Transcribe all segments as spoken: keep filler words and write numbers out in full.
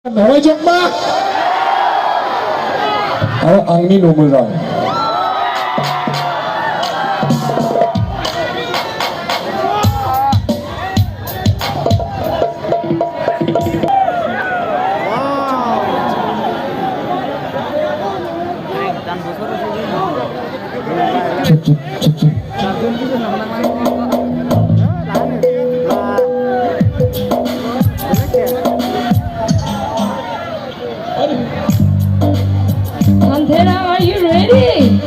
Nongaijokma? Aro angni nomilrang. Pantera, are you ready?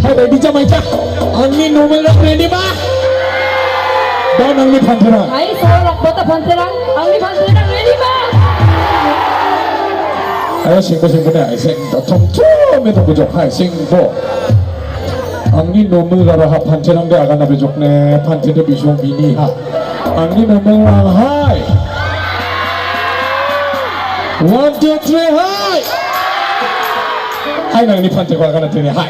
Hai, ready jam aita. Angni nomilrang ready ma? Dan angni Pantera. Hai, solo rokbota Pantera. Angni Pantera ready ma? Ayo, singbo, singbo ne, hai, sing, thom, thom, me, thom, bujok, hai, singbo. Angni nomilrang ha Panterangde agana bejokne, Pantete bisong bini ha. Angni nomilrang hai. One, two, three, hai. Hai, nangni Panteko agana tene hai.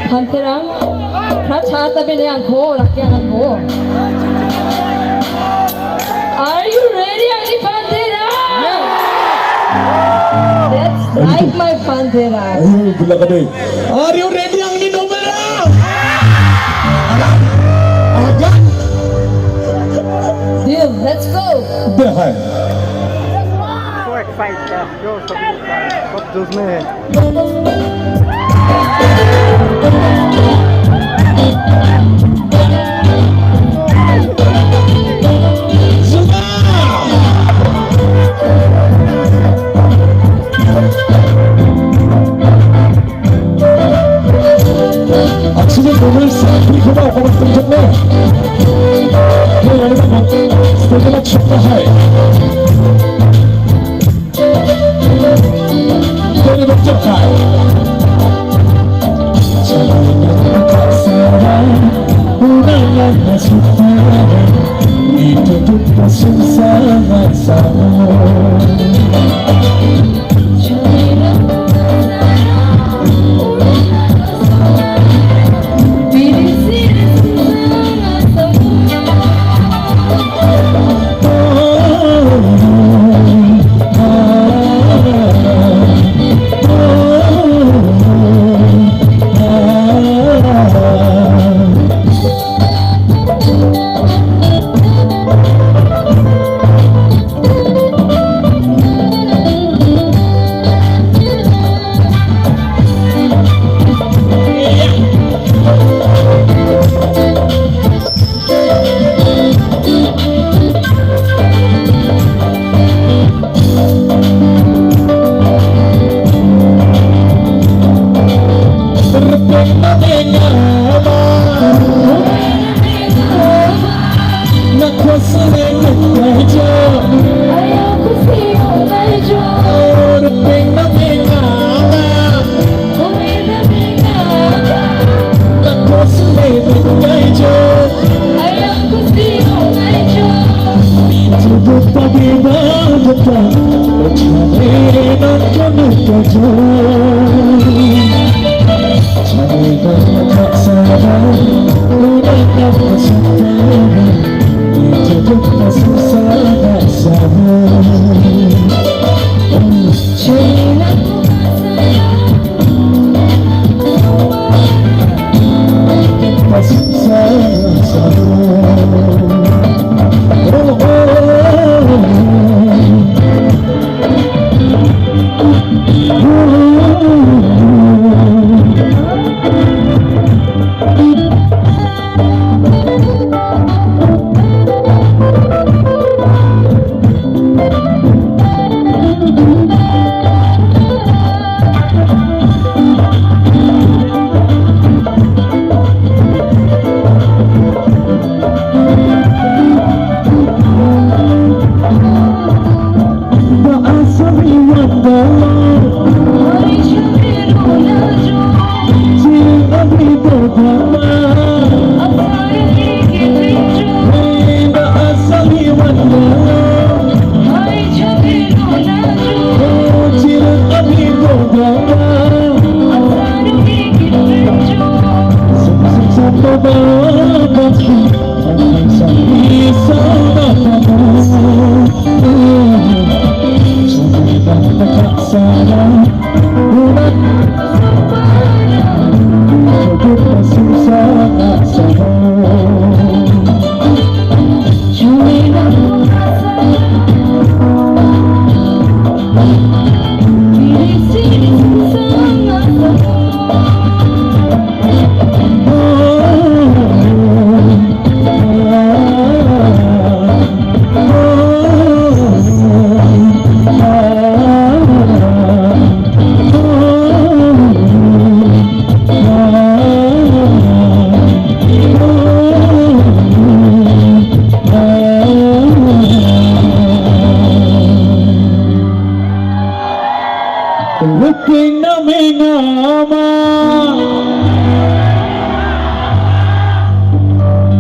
Panterang, prat cha·ata bene angko, rake anganko. Are you ready, angni Pantera? That's right, my Pantera. Ayo, gula ka dei. Are you ready, angni nomilrang? Aga. Deal, let's go. Deh, hai. So excited. Yo, so excited. Kop jus mein hai. Actually, nomilrang sa, ini coba aku nak tunjuk ni. Ni, ini nak stage nak shoot lah, hai. Ini nak tunjuk, hai.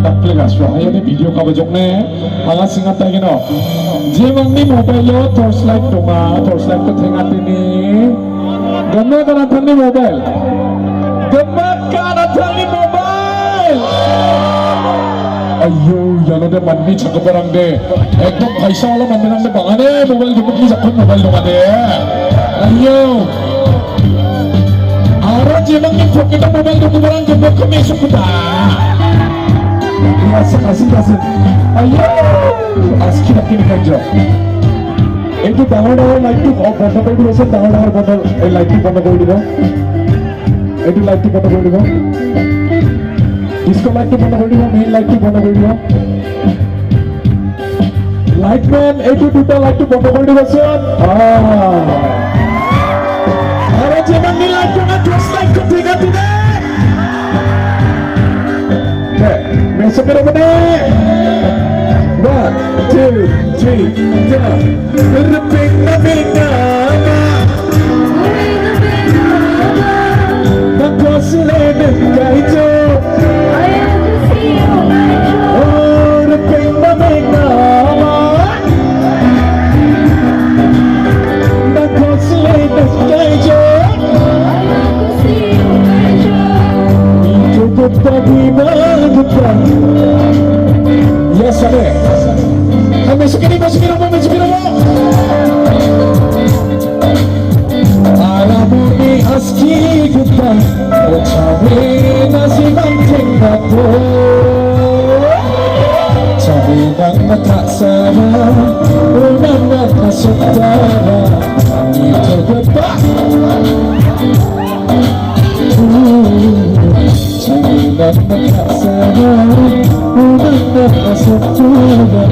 Dakple gasro, ayane video cover jokne, anga singat tagino. Jemangni mobile-o torchlight donga, torchlight-ko tengateni. Gama kanatangni mobile. Gama kanatangni mobile. Ayo, ianode manni chakgiparangde. Ekdom paisa wala manderangde bang·ade mobile gimikni jakon mobile dongade. Ayo. Aro jemangni pocket-o mobile donggiparang gimikko mesokkuta. Iya, asik, asik, asik. Ayo. Aski dakini kanjo. Etu dangor dangor light-to off, bondo kori dibo, sir, dangor dangor bondo, ei light-to bondo kori dibo. Etu light-to bondo kori dibo. Disco light-to bondo kori dibo, main light-to bondo kori dibo. Lightman, etu duta light-to bondo kori dibo, sir. Ah. Aro jemangni light-to nga torch light-ko tenga tine. Te, mesokera mene. One, two, three, go. Ripeng na beng na ma. Bakos le beng kai jo. Oh, ripeng na beng na ma. Yes, ade. Kami sekali, kami sekali, kami sekali. Aramoni aski gita, ochawe nasi banteng bato. Chawe nang mata sara, unang mata sutara, itu gita. Chawe nang mata sara, unang mata sutara.